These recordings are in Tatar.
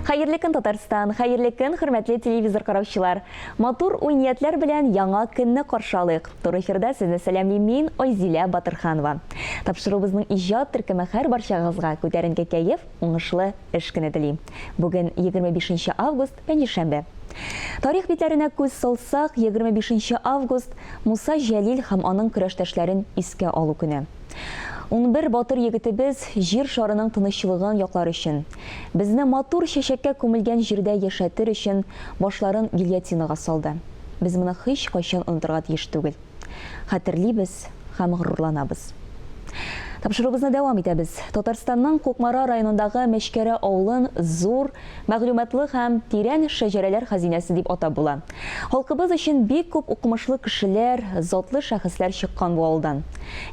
Хәерле көн, Татарстан! Хәерле көн, хөрмәтле телевизор караучылар! Матур уй-ниятләр белән яңа көнне каршы алыйк. Туры эфирда сезне сәламлим мин, Айзилә Батырханова. Тапшыруыбызның иҗат төркеме һәр барчагызга күтәренке кәеф, уңышлы эш көне тели. Бүген 25 нче август, пәнҗешәмбе. Тарих битләренә күз салсак, 25 нче август, Муса Җәлил һәм аның көрәштәшләрен искә алу көне. 11 батыр егетебез Җир шарының тынычлыгын яклар өчен, безне матур чәчәккә күмелгән җирдә яшәтер өчен башларын гильотинага салды. Без моны һичкайчан онытырга тиеш түгел. Хәтерлибез һәм горурланабыз. Тапшыруыбызны дәвам итәбез. Татарстанның Кукмара районындагы Мәчкәрә авылын зур, мәгълүматлы һәм тирән шәҗәрәләр хәзинәсе дип атап була. Халкыбыз өчен бик күп укымышлы кешеләр, затлы шәхесләр чыккан бу авылдан.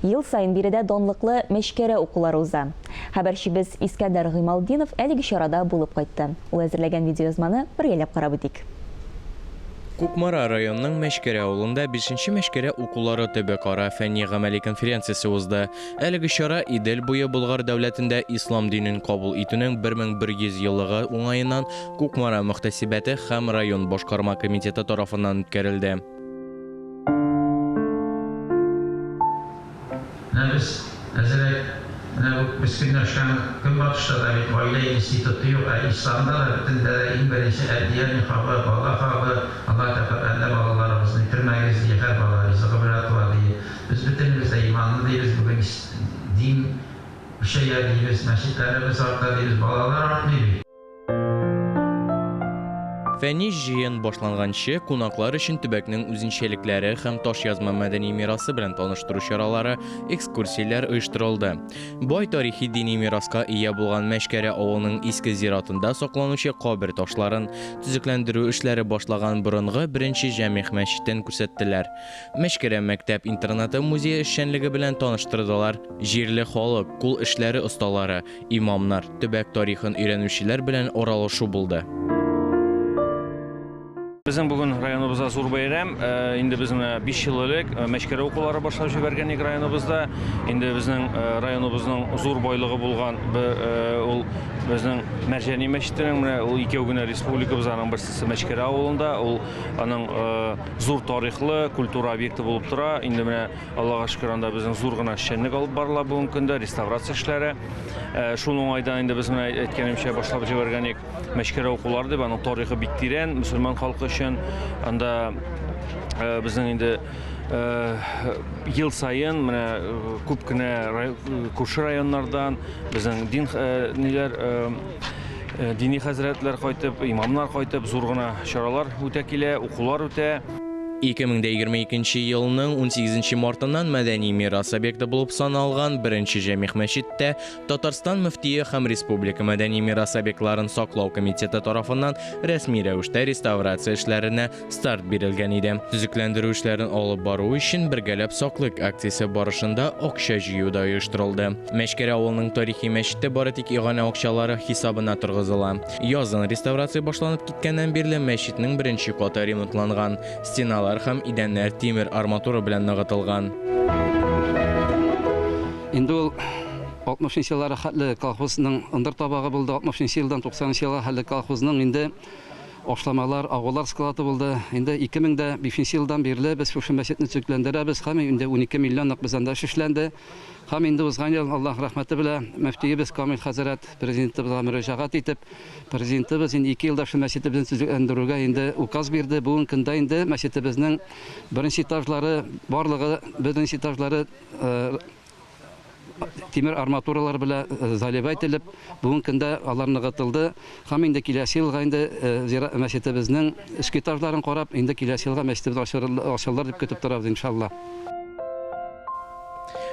Ел саен биредә данлыклы Мәчкәрә укулары уза. Хәбәрчебез Искәндәр Гыймалтдинов әлеге чарада булып кайтты. Ул әзерләгән видеоязманы бергәләп карап үтик. Кукмара районының Мәчкәрә авылында бишенче Мәчкәрә укулары төбәкара фәнни-гамәли конференциясе узды. Әлеге чара Идел буе Болгар дәүләтендә ислам динен кабул итүнең 1100 еллыгы уңаеннан Кукмара мөхтәсибәте һәм район башкарма комитеты тарафыннан үткәрелде. Менә без әзрәк, менә бу без көнләшкән Көнбатышта да бит гаилә институты юк, ә исламда да бөтендә дә иң беренче әти-әни хакы, бала хакы, Аллаһ Тәгалә Коръәндә балаларыгызны үтермәгез ди, һәр бала ризыгы белән туа ди. Без бөтенебез дә иманлы дибез, бүген дин көчәя дибез, мәчетләребез арта дибез, балалар артмый бит. Фәнни җыен башланганчы, кунаклар өчен төбәкнең үзенчәлекләре һәм ташъязма мәдәни мирасы белән таныштыру чаралары, экскурсияләр оештырылды. Бай тарихи дини мираска ия булган Мәчкәрә авылының иске зиратында сакланучы кабер ташларын, төзекләндерү эшләре башлаган борынгы беренче Җәмигъ мәчетен күрсәттеләр. Мәчкәрә мәктәп-интернаты музее эшчәнлеге белән таныштырдылар. Җирле халык, кул эшләре осталары, Имамнар, төбәк тарихын өйрәнүчеләр белән аралашу булды. Безнең бүген районыбызда зур бәйрәм. Э, инде без менә 5 ел элек э, Мәчкәрә укулары башлап җибәргән идек районыбызда. Инде безнең э, районыбызның зур байлыгы булган ул безнең Мәрҗани мәчетенең менә ул икәү генә республикабыз аның берсесе Мәчкәрә авылында. Ул аның зур тарихлы культура объекты булып тора. Инде менә Аллага шөкер, анда безнең зур гына эшчәнлек алып барыла бүгенге көндә, реставрация эшләре. Э, шул уңайдан инде без менә әйткәнемчә башлап җибәргән идек Мәчкәрә укулары дип, аның тарихы бик тирән мөселман халкы өчен. Анда э, безнең инде э, ел саен менә күп кенә күрше районнардан безнең дин ниләр дини хәзрәтләр кайтып, имамнар кайтып, зур гына чаралар үтә килә, укулар үтә. 2022 елның 18 мартыннан мәдәни мирас объекты булып саналган беренче Җәмигъ мәчеттә Татарстан мөфтие һәм Республика мәдәни мирас объектларын саклау комитеты тарафыннан рәсми рәвештә реставрация эшләренә старт бирелгән иде. Төзекләндерү эшләрен алып бару өчен Бергәләп саклыйк акциясе барышында акча җыю да оештырылды. Мәчкәрә авылының тарихи мәчете бары тик иганә акчалары хисабына торгызыла. Язын реставрация башланып киткәннән бирле мәчетнең беренче каты ремонтланган, стеналар һәм идәннәр тимер арматура белән ныгытылган. Инде ул 60 нчы елларга хәтле колхозның ындыр табагы булды, 60 нчы елдан 90 нчы елга хәтле колхозның инде ашламалар, агулар склады булды. Инде 2005 нче елдан бирле без шушы мәчетне төзекләндерәбез һәм инде 12 миллионлык без анда эш эшләнде. Һәм инде узган ел, Аллаһ рәхмәте белән, мөфтиебез Камил хәзрәт Президентыбызга мөрәҗәгать итеп, Президентыбыз инде ике елда шул мәчетебезне төзекләндерүгә инде указ бирде. Бүгенге көндә инде мәчетебезнең беренче этажлары, барлыгы беренче этажлары тимер арматуралар белән заливать ителеп, бүгенге көндә алар ныгытылды. Һәм инде киләсе елга инде зират мәчетебезнең өске этажларын карап, инде киләсе елга мәчетебез ачылыр дип көтеп торабыз, иншалла.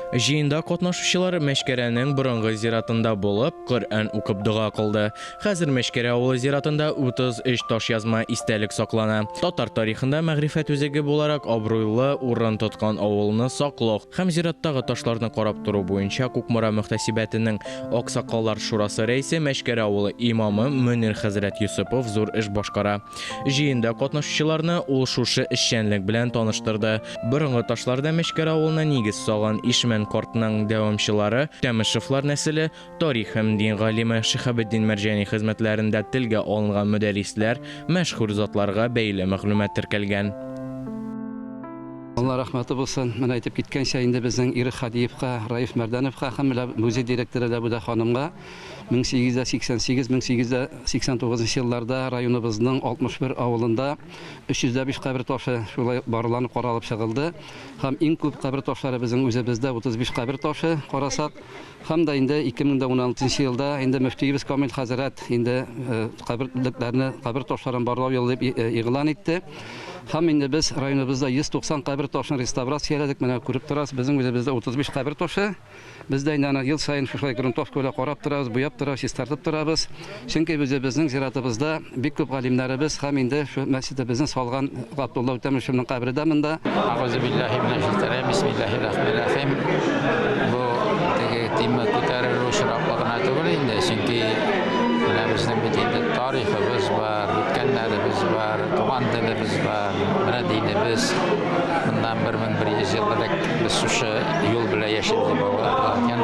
Җыенда катнашучылар Мәчкәрәнең борынгы зиратында булып, Коръән укып дога кылды. Хәзер Мәчкәрә авылы зиратында 33 ташъязма истәлек саклана. Татар тарихында мәгърифәт үзәге буларак абруйлы урын тоткан авылны саклау һәм зираттагы ташларны карап тору буенча Кукмара мөхтәсибәтенең Аксакаллар шурасы рәисе, Мәчкәрә авылы имамы Мөнир хәзрәт Йосыпов зур эш башкара. Җыенда катнашучыларны ул шушы эшчәнлек белән таныштырды. Борынгы ташларда Мәчкәрә авылына нигез салган Ишмән Сөләйман картның дәвамчылары, Тәмышевлар нәселе, тарих һәм дин галиме Шиһабетдин Мәрҗани хезмәтләрендә телгә алынган мөдәррисләр, мәшһүр затларга бәйле мәгълүмат теркәлгән. Алла рәхмәте булсын, менә әйтеп киткәнчә, инде безнең Ирек Һадиевка, Раиф Мәрдәновка һәм музей директоры Ләбүдә ханымга 1888-1889 елларда районыбызның 61 авылында 305 кабер ташы шулай барланып каралып чыгылды. Һәм иң күп кабер ташлары безнең үзебездә 35 кабер ташы карасак. Һәм дә инде 2016 елда инде мөфтиебез Камил хәзрәт инде каберлекләрне, кабер ташларын барлау елы дип игълан итте. Һәм инде без районыбызда 190 кабер ташын реставрацияләдек. Менә күреп торасыз, безнең үзебездә 35 кабер ташы. Без дә инде аны ел саен шушылай грунтовка белән карап торабыз, буяп торабыз, чистартып торабыз. Чөнки үзебезнең зиратыбызда бик күп галимнәребез һәм инде шу мәчетебезне салган Габдулла Үтәмешевның кабере дә монда. Әгъүзу биллаһи минәш шәйтанир Бисмиллаһир рахманир рахим. Бу теге тема күтәрелү очраклы гына түгел инде, чөнки менә безнең бит инде тарихыбыз бар, үткәннәребез бар, туган телебез бар, менә динебез. Моннан 1100 ел элек без шушы юл белән яшибез бабалар икән.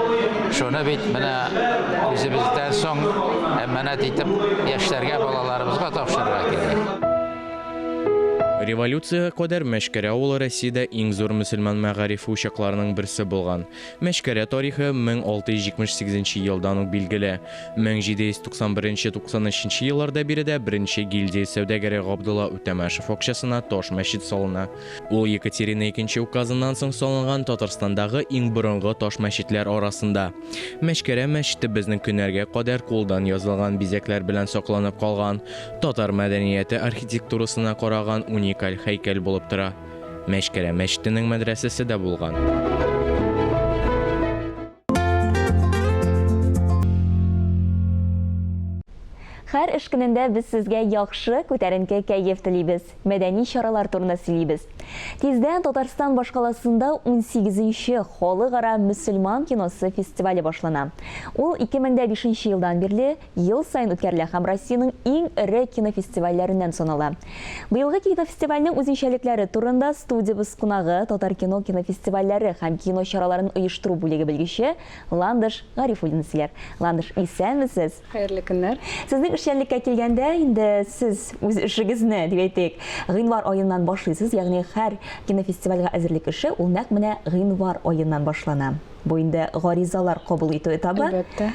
Шуны бит менә үзебездән соң әманәт итеп яшьләргә, балаларыбызга тапшырырга кирәк. Революциягә кадәр Мәчкәрә авылы Россиядә иң зур мөселман мәгарифе учакларының берсе булган. Мәчкәрә тарихы 1678 нче елдан ук билгеле. 1791-93 нче елларда биредә беренче гильдия сәүдәгәре Габдулла Үтәмәшев акчасына таш мәчет салына. Ул Екатерина Икенче указыннан соң салынган Татарстандагы иң борынгы таш мәчетләр арасында. Мәчкәрә мәчете безнең көннәргә кадәр кулдан язылган бизәкләр белән сакланып калган, татар мәдәнияте архитектурасына караган уникаль һәйкәл булып тора. Мәчкәрә мәчетенең мәдрәсәсе дә булган. Һәр эш көнендә без сезгә яхшы, күтәренке кәеф телибез, мәдәни чаралар турында сөйлибез. Тиздән Татарстан башкаласында унсигезенче Халыкара мөселман киносы фестивале башлана. Ул 2005 нче елдан бирле ел саен үткәрелә һәм Россиянең иң эре кинофестивальләреннән санала. Быелгы кинофестивальнең үзенчәлекләре турында студиябез кунагы, Татаркино кинофестивальләре һәм кино чараларын оештыру бүлеге белгече Ландыш Гарифуллина сөйләр. Ландыш, исәнмесез! Хәерле көннәр! Сезнең эшчәнлеккә килгәндә, инде сез үз эшегезне, дип әйтик, гыйнвар аеннан башлыйсыз, ягъни һәр кинофестивальгә әзерлек эше ул нәкъ менә гыйнвар аеннан башлана. Бу инде гаризалар кабул итү этабы. Әлбәттә.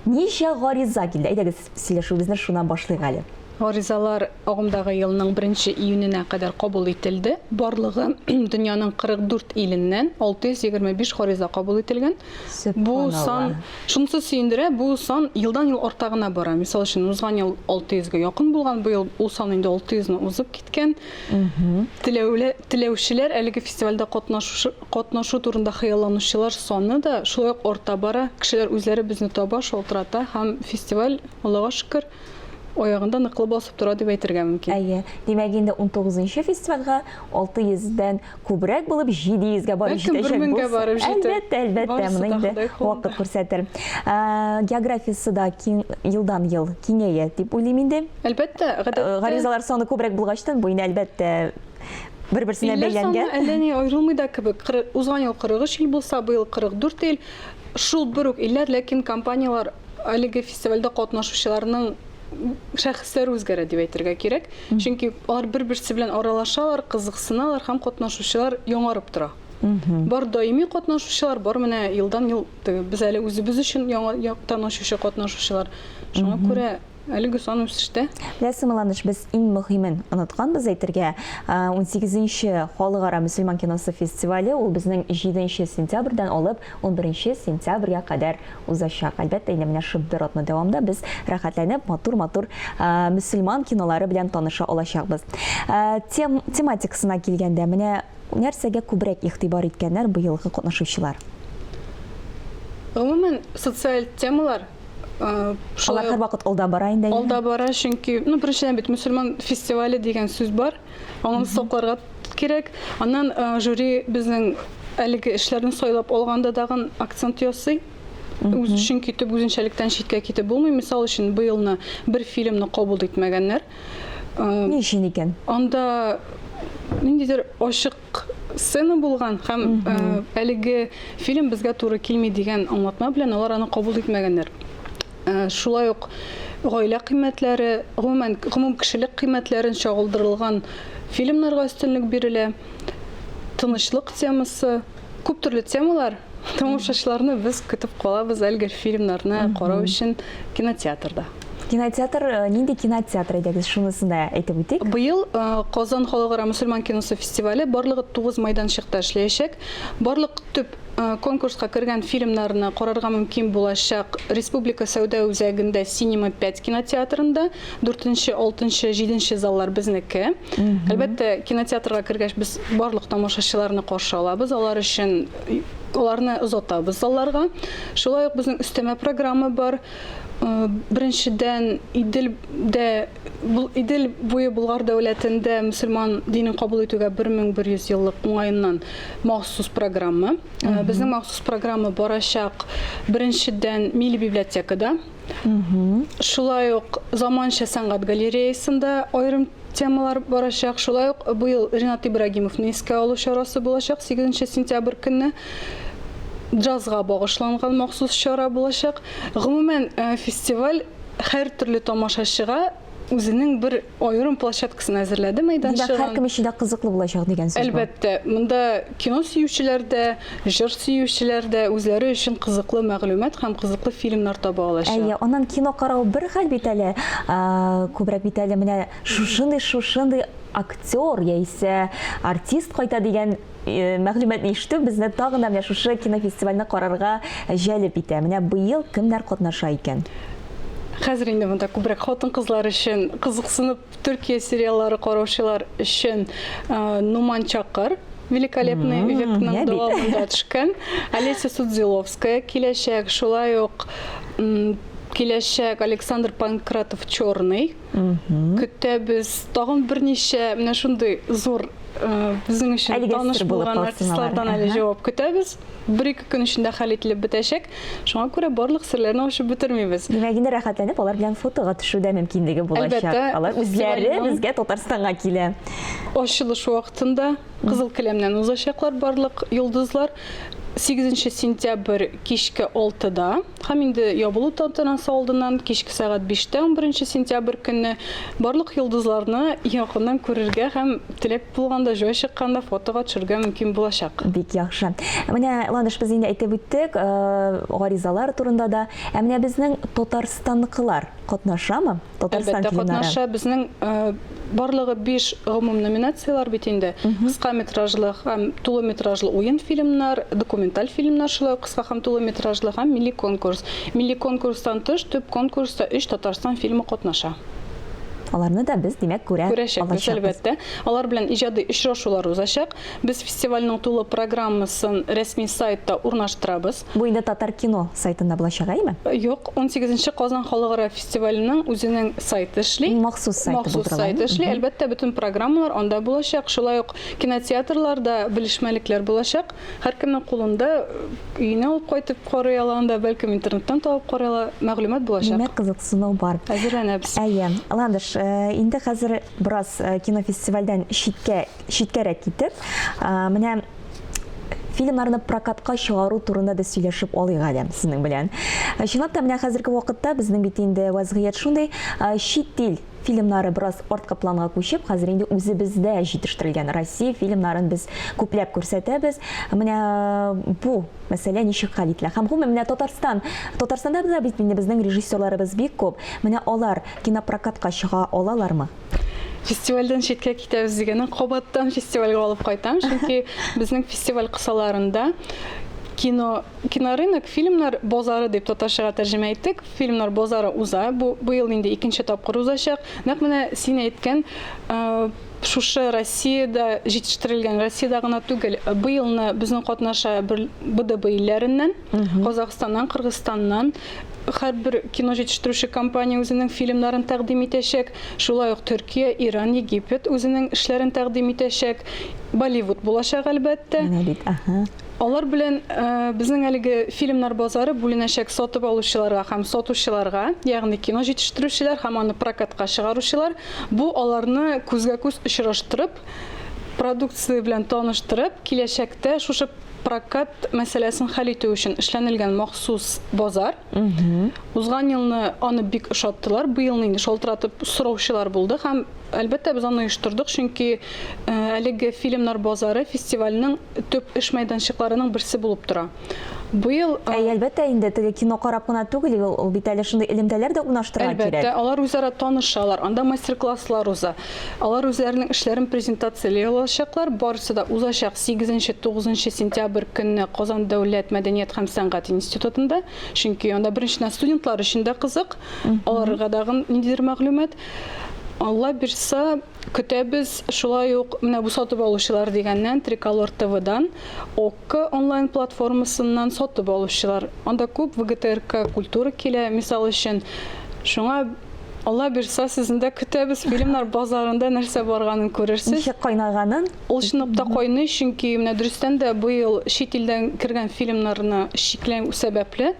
Ничә гариза килде? Әйдәгез, сөйләшүебезне шуннан башлыйк әле. Гаризалар агымдагы елның беренче июненә кадәр кабул ителде. Барлыгы дөньяның 44 иленнән 625 гариза кабул ителгән. Бу сан шунысы сөендерә, бу сан елдан-ел арта гына бара. Мисал өчен, узган ел 600 гә якын булган, быел ул сан инде 600 ны узып киткән. Теләүле, теләүчеләр әлеге фестивальдә катнашу, катнашу турында хыялланучылар саны да шулай ук арта бара. Кешеләр үзләре безне таба, шалтырата һәм фестиваль, Аллага шөкер, аягында ныклы басып тора дип әйтергә мөмкин. Әйе. Димәк, инде унтугызынчы фестивальгә 600 дән күбрәк булып, 700 гә барып Бәлкем, бер җитәчәк меңгә булса. барып җитәр. Әлбәттә, әлбәттә, Барысы моны да инде Ходай кулында. вакыт күрсәтер. Географиясе дә киң, елдан-ел киңәя дип уйлыйм инде. Әлбәттә, гадәттә. Гаризалар саны күбрәк булгачтан, бу инде, әлбәттә, бер-берсенә Илләр саны бәйләнгән. әллә ни аерылмый да кебек. Узган ел 43 ил булса, быел 44 ил. Шул бер үк илләр, ләкин компанияләр әлеге фестивальдә катнашучыларның шәхесләре үзгәрә дип әйтергә кирәк. Чөнки алар бер-берсе белән аралашалар, кызыксыналар һәм катнашучылар яңарып тора. Бар даими катнашучылар, бар менә елдан-ел без әле үзебез өчен яңа яктан ачучы катнашучылар. Шуңа күрә әлеге сан үсештә. Беләсеңме, Ландыш, без иң мөһимен онытканбыз әйтергә. Унсигезенче Халыкара мөселман киносы фестивале ул безнең җиденче сентябрьдән алып унберенче сентябрьгә кадәр узачак. Әлбәттә, инде менә шушы бер атна дәвамында без рәхәтләнеп, матур-матур мөселман кинолары белән таныша алачакбыз. Тем, тематикасына килгәндә, менә нәрсәгә күбрәк игътибар иткәннәр быелгы катнашучылар? Гомумән, социаль темалар Алар һәрвакыт алда бара инде. Алда бара, чөнки, ну, беренчедән бит мөселман фестивале дигән сүз бар. Аны сакларга кирәк. Аннан жюри безнең әлеге эшләрне сайлап алганда тагын акцент ясый. Үз чөнки төп үзенчәлектән читкә китеп булмый. Мисал өчен, быелны бер фильмны кабул итмәгәннәр. Ни өчен икән? Анда ниндидер ачык. сцена булган һәм әлеге фильм безгә туры килми дигән аңлатма белән алар аны кабул итмәгәннәр. Шулай ук гаилә кыйммәтләре, гомумән, гомумкешелек кыйммәтләрен чагылдырылган фильмнарга өстенлек бирелә. Тынычлык темасы, күп төрле темалар. Тамашачыларны без көтеп калабыз әлеге фильмнарны карау өчен кинотеатрда. Кинотеатр, нинди кинотеатр, әйдәгез, шунысын да әйтеп үтик. Быел Казан халыкара мөселман киносы фестивале барлыгы 9 майданчыкта эшләячәк. Барлык төп Конкурска кергән фильмнарны карарга мөмкин булачак Республика сәүдә үзәгендә Синема 5 кинотеатрында, дүртенче, алтынчы, җиденче заллар безнеке. Әлбәттә, кинотеатрга кергәч без барлык тамашачыларны каршы алабыз, алар өчен аларны озатабыз залларга. Шулай ук безнең өстәмә программа бар. Беренчедән, Иделдә Идел буе Болгар дәүләтендә мөселман динен кабул итүгә 1100 еллык уңаеннан махсус программа. Безнең махсус программа барачак беренчедән милли библиотекада. Шулай ук заманча сәнгать галереясында аерым темалар барачак. Шулай ук быел Ринат Ибрагимовны искә алу чарасы булачак 8 сентябрь көнне. Джазга багышланган махсус чара булачак. Гомумән, фестиваль һәр төрле тамашачыга үзенең бер аерым площадкасын әзерләде, мәйданчыгын. Димәк, һәркем өчен дә кызыклы булачак дигән сүз бу. Әлбәттә, монда кино сөючеләр дә, җыр сөючеләр дә үзләре өчен кызыклы мәгълүмат һәм кызыклы фильмнар таба алачак. Әйе, аннан кино карау бер хәл бит әле, күбрәк бит әле менә шушындый, шушындый актер яисә артист кайта дигән мәгълүматны ишетү безне тагын да менә шушы кинофестивальне карарга җәлеп итә. Менә быел кемнәр катнаша икән? Хәзер инде монда күбрәк хатын-кызлар өчен кызыксынып Төркия сериаллары караучылар өчен Нуман Чакыр Великолепный векның дәвамында төшкән Олеся Судзиловская киләчәк, шулай ук киләчәк Александр Панкратов Черный. Көтәбез тагын берничә менә шундый зур безнең өчен таныш булган артистлардан әле җавап көтәбез. Бер-ике көн эчендә хәл ителеп бетәчәк. Шуңа күрә барлык серләрне ачып бетермибез. Димәк, инде рәхәтләнеп алар белән фотога төшү дә мөмкинлеге булачак. Әлбәттә, Алар үзләре безгә Татарстанга килә. Ачылыш вакытында кызыл келәмнән узачаклар барлык йолдызлар. 8 сентябрь кичке 6-да Һәм инде ябылу тантанасы алдыннан кичке сәгать биштә, унберенче сентябрь көнне барлык йолдызларны якыннан күрергә һәм теләк булганда, җай чыкканда фотога төшергә мөмкин булачак. Бик яхшы. Менә, Ландыш, без инде әйтеп үттек, гаризалар турында да. Ә менә безнең татарстанныкылар катнашамы? Татарстан Әлбәттә, фильмнары. катнаша. Безнең барлыгы 5 гомум номинацияләр бит инде. Кыска метражлы һәм тулы метражлы уен фильмнар, документаль фильмнар шулай ук кыска һәм тулы метражлы һәм милли конкурс. Милли конкурстан тыш, төп конкурста 3 Татарстан фильмы катнаша. Аларны да без, димәк, күрә Күрәчәкбез, алачакбыз. әлбәттә. Алар белән иҗади очрашулар узачак. Без фестивальнең тулы программасын рәсми сайтта урнаштырабыз. Бу инде Татаркино сайтында булачак, әйеме? Юк, унсигезенче Казан халыкара фестиваленең үзенең сайты эшли. Махсус сайты Махсус булдырыла. сайты эшли. Әлбәттә, бөтен программалар анда булачак. Шулай ук кинотеатрларда белешмәлекләр булачак. Һәркемнең кулында өенә алып кайтып карый ала анда, бәлкем интернеттан табып карый ала, мәгълүмат булачак. Димәк, кызыксыну бар. Әзерләнәбез. Әйе. Ландыш, инде хәзер бераз кинофестивальдән читкә, читкәрәк китеп, менә Фильмнарны прокатка чыгару турында да сөйләшеп алыйк әле сезнең белән. Чынлап та менә хәзерге вакытта безнең бит инде вазгыять шундый, чит ил фильмнары бераз арткы планга күчеп, хәзер инде үзебездә җитештерелгән Россия фильмнарын без күпләп күрсәтәбез. Менә бу мәсьәлә ничек хәл ителә? Һәм гомумән менә Татарстан, Татарстанда да бит инде безнең режиссерларыбыз бик күп. Менә алар кинопрокатка чыга алалармы? Фестивальдән читкә китәбез дигәннән кабаттан фестивальгә алып кайтам, чөнки безнең фестиваль кысаларында кино кинорынок фильмнар базары дип татарчага тәрҗемә иттек. Фильмнар базары уза. Бу быел инде икенче тапкыр узачак. Нәкъ менә син әйткән шушы Россиядә җитештерелгән, Россиядә гына түгел, быелны безнең катнаша бер БДБ илләреннән, Казахстаннан, Кыргызстаннан һәрбер кино җитештерүче компания үзенең фильмнарын тәкъдим итәчәк. Шулай ук Төркия, Иран, Египет үзенең эшләрен тәкъдим итәчәк. Болливуд булачак, әлбәттә. Менә бит, аһа. Алар белән безнең әлеге фильмнар базары бүленәчәк сатып алучыларга һәм сатучыларга, ягъни кино җитештерүчеләр һәм аны прокатка чыгаручылар. Бу аларны күзгә-күз очраштырып, продукция белән таныштырып, киләчәктә шушы прокат мәсьәләсен хәл итү өчен эшләнелгән махсус базар. Узган елны аны бик ошаттылар, быелны инде шалтыратып сораучылар булды һәм, әлбәттә, без аны оештырдык, чөнки әлеге фильмнар базары фестивальнең төп эш мәйданчыкларының берсе булып тора. Быел Әй, әлбәттә инде, теге кино карап кына түгел, ул, ул бит әле шундый элемтәләр дә урнаштырырга Әлбәттә, кирәк. алар үзара танышалар, анда мастер-класслар уза. Алар үзләренең эшләрен презентацияли алачаклар. Барысы да узачак 8-9 сентябрь көнне Казан дәүләт мәдәният һәм сәнгать институтында. Чөнки анда беренчедән студентлар өчен дә кызык, аларга дагын ниндидер мәгълүмат. Алла бирса, Көтәбез, шулай ук менә бу сатып алучылар дигәннән, Триколор ТВдан, Окко онлайн платформасыннан сатып алучылар. Анда күп ВГТРК культура килә, мисал өчен. Шуңа Алла бирса, сезне дә көтәбез. Фильмнар базарында нәрсә барганын күрерсез. Ничек кайнаганын. Ул чынлап та кайный, чөнки менә дөрестән дә быел чит илдән кергән фильмнарны чикләү сәбәпле,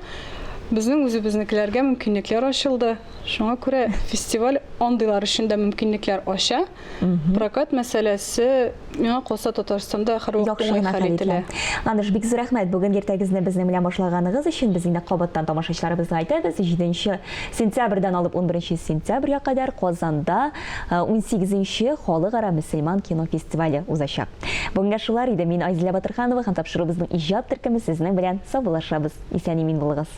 безнең үзебезнекеләргә мөмкинлекләр ачылды. Шуңа күрә фестиваль андыйлар өчен дә мөмкинлекләр ача. Прокат мәсьәләсе, миңа калса, Татарстанда һәрвакыт уңай хәл ителә. Ландыш, бик зур рәхмәт бүген иртәгезне безнең белән башлаганыгыз өчен. Без инде кабаттан тамашачыларыбызга әйтәбез, 7 сентябрьдән алып 11 сентябрьгә кадәр Казанда 18 халыкара мөселман кино фестивале узачак. Бүгенгә шулар иде. Мин Айзилә Батырханова һәм тапшыруыбызның иҗат төркеме сезнең белән саубуллашабыз. Исән-имин булыгыз.